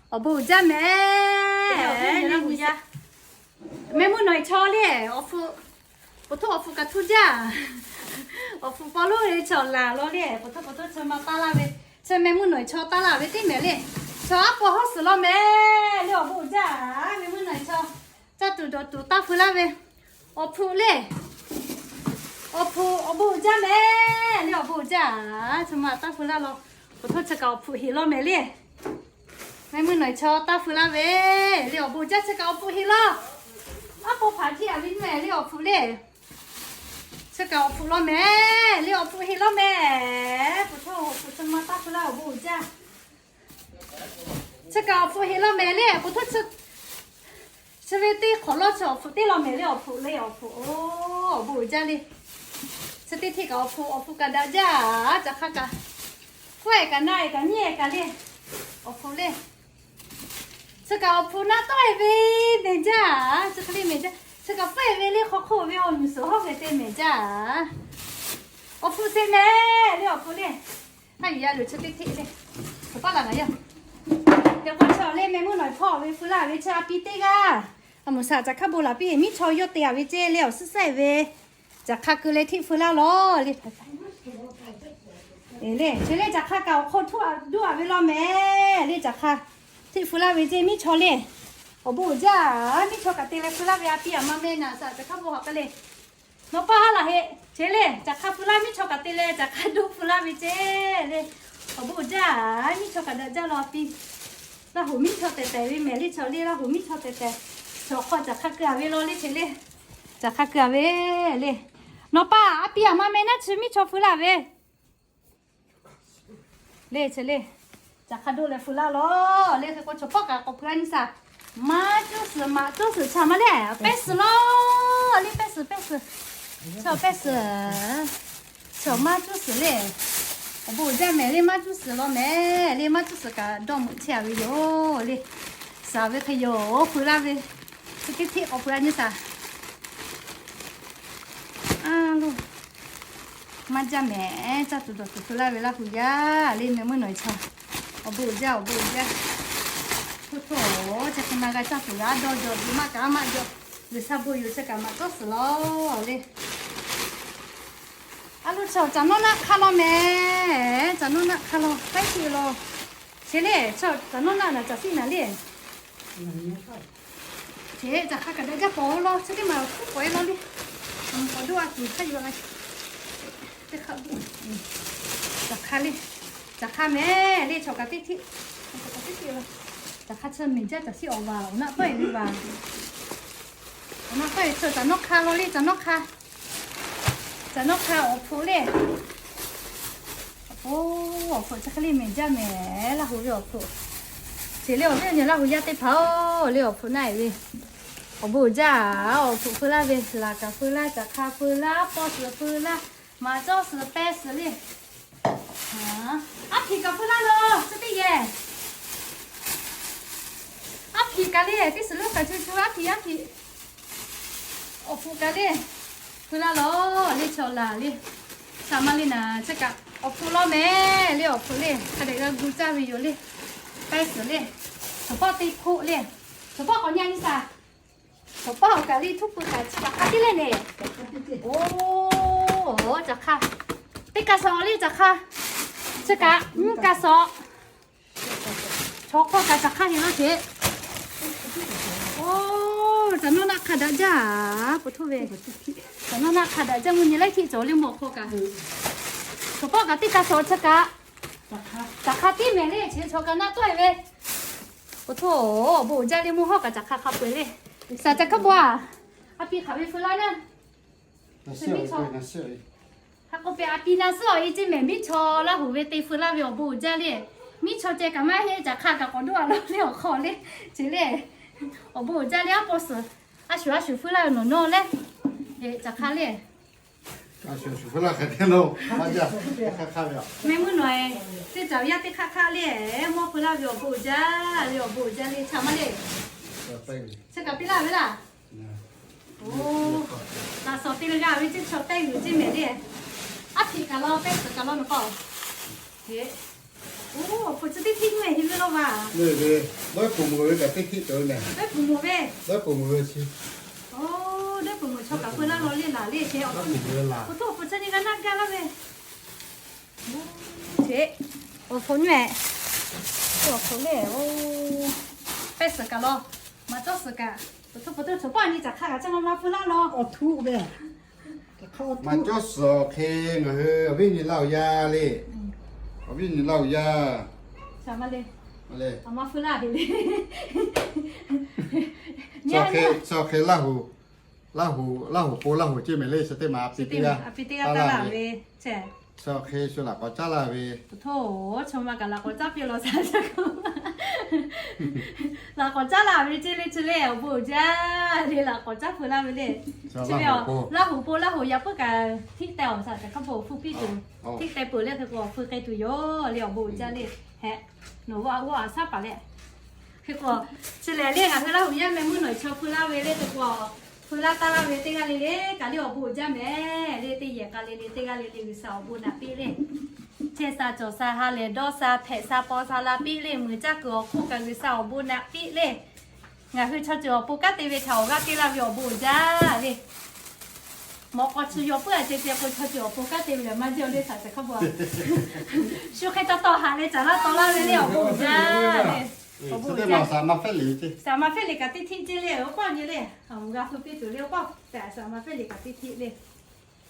Awˬ bon uiˍ jaˇ mehˍ. Mehˆ meuˇ nawˬ eˬ chaw le, awˬ hpfuhˇ, awˬ hpfuhˇ kaꞈ htuˇ jaˇ. Awˬ hpfuhˇ paw lonˉ ve chaw laˬ law le, awˬ hpfuhˇ chi ma taˇ laˇ ve, chi mehˆ meuˇ nawˬ eˬ chaw taˇ laˇ ve teˇ mehˍ le. Chaw aˉ paw hawˉ suhˍ law mehˍ le, awˬ bon uiˍ jaˇ. Mehˆ meuˇ nawˬ eˬ chaw caˇ tuˬ dawˬ tuˬ taˇ feu laˇ ve, awˬ hpfuhˇ le. Awˬ hpfuhˇ awˬ bon uiˍ jaˇ mehˍ le, awˬ bon uiˍ jaˇ. Chi ma taˇ feu laˇ law, awˬ hpfuhˇ chi kaꞈ awˬ hpfuhˇ heˍ law mehˍ le. Mehˆ meuˇ nawˬ eˬ chaw taˇ feu laˇ ve le, awˬ bon uiˍ jaˇ. Chi kaꞈ awˬ hpfuhˇ heˍ law. Aˉ paw hpaˍ htiˇ aꞈ ve nyi mehˍ le, awˬ hpfuhˇ le. Chi kaꞈ awˬ hpfuhˇ law mehˍ le, awˬ hpfuhˇ heˍ law mehˍ. Awˬ hpfuhˇ chi ma taˇ feu laˇ, awˬ bon uiˍ jaˇ. Chi kaꞈ awˬ hpfuhˇ heˍ law mehˍ le, awˬ hpfuhˇ chi ve teˇ hk'awꞈ lawˇ chi awˬ hpfuhˇ teˇ law mehˍ le, awˬ hpfuhˇ le, awˬ hpfuhˇ oˬ, awˬ bon uiˍ jaˇ le. Chi teˇ hteˆ kaꞈ awˬ hpfuhˇ, awˬ hpfuhˇ kaꞈ daꞈ jaˇ. Caꞈ hk'aˇ kaꞈ, hkawehˇ kaꞈ na eˬ kaꞈ nyi eˬ kaꞈ le, awˬ hpfuhˇ le. Chi kaꞈ awˬ hpfuhˇ naˆ tawˆ eˬ ve mehˍ jaˇ. Chi hk'e le mehˍ jaˇ. Chi kaꞈ fawˉ eˬ ve le, hk'aw hk'oˆ ve awˬ nuˬ suhˍ hawˉ ve te mehˍ jaˇ. Awˬ hpfuhˇ sheˍ mehˍ le, awˬ hpfuhˇ le. Haˉ yuˬ yaˇ loˬ chi teˇ hteˆ le. Awˬ paˇ laˬ ngaˬ yaˇ. Teˇ hk'awꞈ chaw le, mehˆ meuˇ nawˬ eˬ hpawˇ ve feu laˇ ve chi a pi teˇ g'aˇ. A moˍ saˍ caꞈ hk'aˇ bon laˬ piˇ, miˉ chaw yawˇ te aꞈ ve ceˇ le, awˬ suhˉ sehˆ ve. Caꞈ hk'aˇ keu leh hteˆ feu laˇ law le. Le chi le caꞈ hk'aˇ kaꞈ awˬ hk'aw htuˇ aꞈ duˇ aꞈ ve law mehˍ le, caꞈ hk'aˇ hteˆ feu laˇ ve ceˇ, miˉ chaw le. Awˬ bon uiˍ jaˇ. Miˉ chaw kaꞈ te leh feu laˇ ve a pi aˬ ma meh naˬ saˍ caꞈ hk'aˇ bon haꞈ k'ai le. Nawˬ paˇ haˉ laˬ heˆ. Cheˇ le, caꞈ hk'aˇ feu laˇ, miˉ chaw kaꞈ te leh caꞈ hk'aˇ duˇ feu laˇ ve ceˇ le. Awˬ bon uiˍ jaˇ. Miˉ chaw kaꞈ daꞈ jaˇ law a pi. Laˇ hoꞈ miˉ chaw tehˬ tehˬ ve mehˍ le, chaw le Laˇ hoꞈ miˉ chaw tehˬ tehˬ. Chaw hk'aw caꞈ hk'aˇ keu aꞈ ve law le, cheˇ le. Caꞈ hk'aˇ keu aꞈ ve le. Nawˬ paˇ a pi aˬ ma meh naˉ chi miˉ chaw feu laˇ ve le, cheˇ le. Caꞈ hk'aˇ duˇ leh feu laˇ law le. Hk'e k'o chaw pawˆ kaꞈ k'awꞈ hpu a nyi saˍ. Maˇ cuˇ suhˍ, maˇ cuˇ suhˍ chaꞈ maˇ le. Pehˇ suhˍ law le, pehˇ suhˍ, pehˇ suhˍ. Chaw pehˇ suhˍ. Chaw maˇ cuˇ suhˍ le. Awˬ bon uiˍ jaˇ mehˍ le, maˇ cuˇ suhˍ law mehˍ le, maˇ cuˇ suhˍ kaꞈ dawˇ meuꞈ chehˇ aꞈ ve yoˬ le. Saˍ ve hk'e yoˬ feu laˇ ve. Chi teˇ hteˆ k'awꞈ hpu a nyi saˍ. A lo, maˇ jaˇ mehˍ, caˇ tuˬ dawˬ tuˬ feu laˇ ve Laˇ hu yaˇ le, mehˆ meuˇ nawˬ eˬ chaw. Awˬ bon uiˍ jaˇ, awˬ bon uiˍ jaˇ. Htoˇ htoˇ, chi hk'e ma g'a caˇ tuˬ g'a dawˇ jaw, maˇ kaꞈ maˇ jaw. G'uiˬsha bon yoˬ, chi kaꞈ maˇ tawˇ suhˍ law le. A lo, chaw caꞈ nawˉ naˆ hk'a law mehˍ, caꞈ nawˉ naˆ hk'a law, k'aiˉ chi law. Cheˇ le, chaw caꞈ nawˉ naˆ naˍ caꞈ siˆ naˍ le. Cheˇ, caꞈ hk'a kaꞈ daꞈ jaˇ pawˍ law, chi teˇ maˬ kuˉ k'awꞈ e law le. K'awꞈ duˆ a tuˬ hk'a yuˬ la. Teˇ hk'a, caꞈ hk'a le, caꞈ hk'a mehˍ le, chaw kaꞈ teˇ hteˆ, teˇ hteˆ law. Caꞈ hk'a chi mehˍ jaˇ, caꞈ siˆ awˬ vaˬ awˬ naˆ tawˆ e ve vaˬ. Awˬ naˆ tawˆ e chaw caꞈ nawˉ hk'a law le, caꞈ nawˉ hk'a. Caꞈ nawˉ hk'a awˬ hpu le. Oˬ, awˬ hpu chi hk'e le mehˍ jaˇ mehˍ, Laˇ hu ve awˬ hpu. Cheˇ le, awˬ viˉ awˬ nyi Laˇ hu yaˇ teˇ hpaˍ-oˬ le, awˬ hpu naˆ e ve. Awˬ bon uiˍ jaˇ, awˬ hpu feu laˇ ve, laˬ kaꞈ feu laˇ, caꞈ hk'a feu laˇ, pawˇ suhˍ feu laˇ, maˍ cawˇ suhˍ pehˇ suhˍ le. Aˉ hpiꞈ kaꞈ feu laˇ law, chi teˇ yehˬ. Aˉ hpiꞈ kaꞈ le, teˇ suhˍ lo kaꞈ co co aˉ hpiꞈ, aˉ hpiꞈ. Awˬ hpu kaꞈ le, feu laˇ law le, chaw laˬ le. Saˍ maˇ le naˍ, chi kaꞈ awˬ hpu law mehˍ le, awˬ hpu le. Hk'a dehꞈ g'a gu caˇ ve yoˬ le. Pehˇ suhˍ le. Chaw pawˆ teˇ hpoˆ le. Chaw pawˆ k'awꞈ nyi a nyi saˍ. Chaw pawˆ awˬ kaꞈ le, htuˇ pui kaꞈ chi kaꞈ hk'a tiˉ le le. Oˬ, caꞈ hk'a. Teˇ kaꞈ suhˍ le, caꞈ hk'a. Chi kaꞈ mvuhˇ kaꞈ suhˍ. Chaw hk'aw kaꞈ caꞈ hk'a heˍ laˇ sheˍ. Oˬ, caꞈ nawˉ naˆ hk'a daꞈ jaˇ, pu htoˇ ve. Caꞈ nawˉ naˆ hk'a daꞈ jaˇ, mvuhˇ nyi laiˉ htiˆ cawˬ le mawˬ hk'aw kaꞈ. Chaw pawˆ kaꞈ teˇ kaꞈ suhˍ chi kaꞈ. Caꞈ hk'a tiˉ mehˍ le, chi chaw kaꞈ naˆ tawˆ e ve. Pu htoˇ, awˬ bon uiˍ jaˇ le, mvuhˇ hawˉ kaꞈ caꞈ hk'a hk'a peu eˬ le. Saˍ caꞈ hk'a bon a. Aˉ piˇ hk'aˬ ve feu laˇ naˆ. Hk'a k'oˆ pehˬ a pi na suhˉ awˬ e ceˇ mehˍ, miˉ chaw Laˇ hu ve te feu laˇ ve awˬ bon uiˍ jaˇ le. Miˉ chaw ceh kaꞈ maˇ heˆ, caꞈ hk'a kaꞈ k'awꞈ dawˇ a law le awˬ hk'aw le. Cheˇ le, awˬ bon uiˍ jaˇ le, aˉ paw suhˍ. A shuˍ a shuˍ feu laˇ ve nawˬ nawˇ le. Caꞈ hk'a le. Mehˆ meuˇ nawˬ e, teˇ caˬ yaˇ teˇ hk'aˇ hk'aˇ le, mawˇ feu laˇ ve awˬ bon uiˍ jaˇ le, awˬ bon uiˍ jaˇ le, chaꞈ maˇ le. Chi kaꞈ piˇ laˇ ve laˇ. Oˬ, laꞈ shawˍ te leh g'a ve ceˇ, chaw pehˇ yuˬ ceˇ mehˍ le. Aˉ hpiꞈ kaꞈ law, pehˇ suhˍ kaꞈ law nawˬ pa-oˬ. Oˇ, awˬ hpu chi teˇ htiˆ nyi mehˍ heˆ ve law vaˬ. Leuˆ ve, dawˇ puˬ meuˬ ve kaꞈ teˇ htiˆ cawˬ ve mehˍ. Dawˇ puˬ meuˬ ve, dawˇ puˬ meuˬ ve chi. Oˇ, dawˇ puˬ meuˬ chaw kaꞈ peu laˇ law le laˬ le che. Dawˇ puˬ meuˬ ve laˬ. Awˬ htoꞈ awˬ hpu chi nyi g'a naˆ gaˇ laˇ ve. Che, awˬ hpu nyi mehˍ. Awˬ hpu le, oˇ, pehˇ suhˍ kaꞈ law, maꞈ cawˇ suhˍ kaꞈ, awˬ htoꞈ awˬ hpu teˇ cawˬ paˇ nyi caˬ hk'a kaꞈ ca ma ma peu laˇ law. Awˬ htoꞈ ve, maꞈ cawˇ suhˍ awˬ hk'e ngaˬ hui awˬ viˉ nyi Laˇ huˍ yaˇ le. Awˬ viˉ nyi Laˇ huˍ yaˇ. Ca ma le. Awˬ ma peu laˇ ve le. Suhˍ awˬ hk'e Laˇ huˍ, Laˇ huˍ, Laˇ huˍ po Laˇ huˍ ceˇ mehˍ le, chi teˇ ma a pi teˇ g'aˇ taˇ laˇ ve. Suhˍ awˬ hk'e shu laꞈ k'awꞈ caˉ laˇ ve. Htoˇ, chaw ma kaꞈ laꞈ k'awꞈ caˉ piˇ law sa ca k'o, laꞈ k'awꞈ caˉ laˇ ve ceˇ le, chi le awˬ bon uiˍ jaˇ le, laꞈ k'awꞈ caˉ peu laˇ ve le. Chi ve a, Laˇ huˍ po Laˇ huˍ yaˇ peuˬ kaꞈ htiˆ teh awˬ sa ca hk'a bon awˬ hpu piˇ tuˬ, htiˆ teh peuˬ le hk'e k'o awˬ hpu k'ai tuˬ yoˬ le, awˬ bon uiˍ jaˇ le. Heh, nawˬ g'aˇ g'aˇ a shaˉ paˍ le. Hk'e k'o, chi lehˬ le ngaˬ hui Laˇ huˍ yaˇ meh mvuhˇ nawˬ chaw peu laˇ ve le hk'e k'o, peu laˇ taˇ laˇ ve teˇ g'aˇ le le kaꞈ le awˬ bon uiˍ jaˇ mehˍ le, teˇ yehˬ k'a le le teˇ g'aˇ le le G'uiˬsha awˬ bon naꞈ piˇ le. Chehˇ sha cawˬ sha ha lehˬ dawˇ sha hpehꞈ sha paw sha la piˇ le, muiˬ caˇ kuiˬ awˬ hk'oˆ kaꞈ G'uiˬsha awˬ bon naꞈ piˇ le. Ngaˬ hui chaw ceuˬ awˬ pon kanˉ te ve htaꞈ awˬ g'aˇ piˇ laˇ ve awˬ bon uiˍ jaˇ le. Mawꞈ k'aw chi yaw puiˉ a ceh ceh k'o chaw ceuˬ awˬ pon kanˉ te ve lehˬ maˇ jaˇ le htaꞈ ca hk'a bon. Shu hk'e taw taw haꞈ leh caˍ laˇ taw laˇ ve le awˬ bon uiˍ jaˇ le. Awˬ bon uiˍ jaˇ. Saˍ ma fehˉ liꞈ kaꞈ teˇ htiˆ ceˇ le, oˇ k'awˇ nyi le, awˬ g'aˇ hpu piˇ tuˬ le, oˇ k'awˇ tehꞈ saˍ ma fehˉ liꞈ kaꞈ teˇ htiˆ le.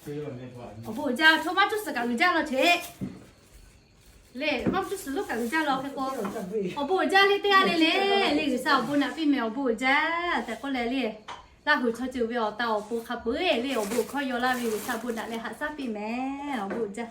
Awˬ bon uiˍ jaˇ, hto maˇ cuˇ suhˍ kaꞈ uiˍ jaˇ law cheˇ. Le maˇ cuˇ suhˍ lonˉ kaꞈ uiˍ jaˇ law hk'e k'o, awˬ bon uiˍ jaˇ le teˇ g'aˇ le le, le G'uiˬsha awˬ bon naꞈ piˇ mehˍ awˬ bon uiˍ jaˇ tehꞈ k'oˆ leh le, Laˇ huˍ chaw ceuˬ ve awˬ ta awˬ pon hk'a peu-eˬ le awˬ bon hkawˇ yaw laˇ ve G'uiˬsha bon naꞈ leh haꞈ shaˉ piˇ mehˍ awˬ bon uiˍ jaˇ.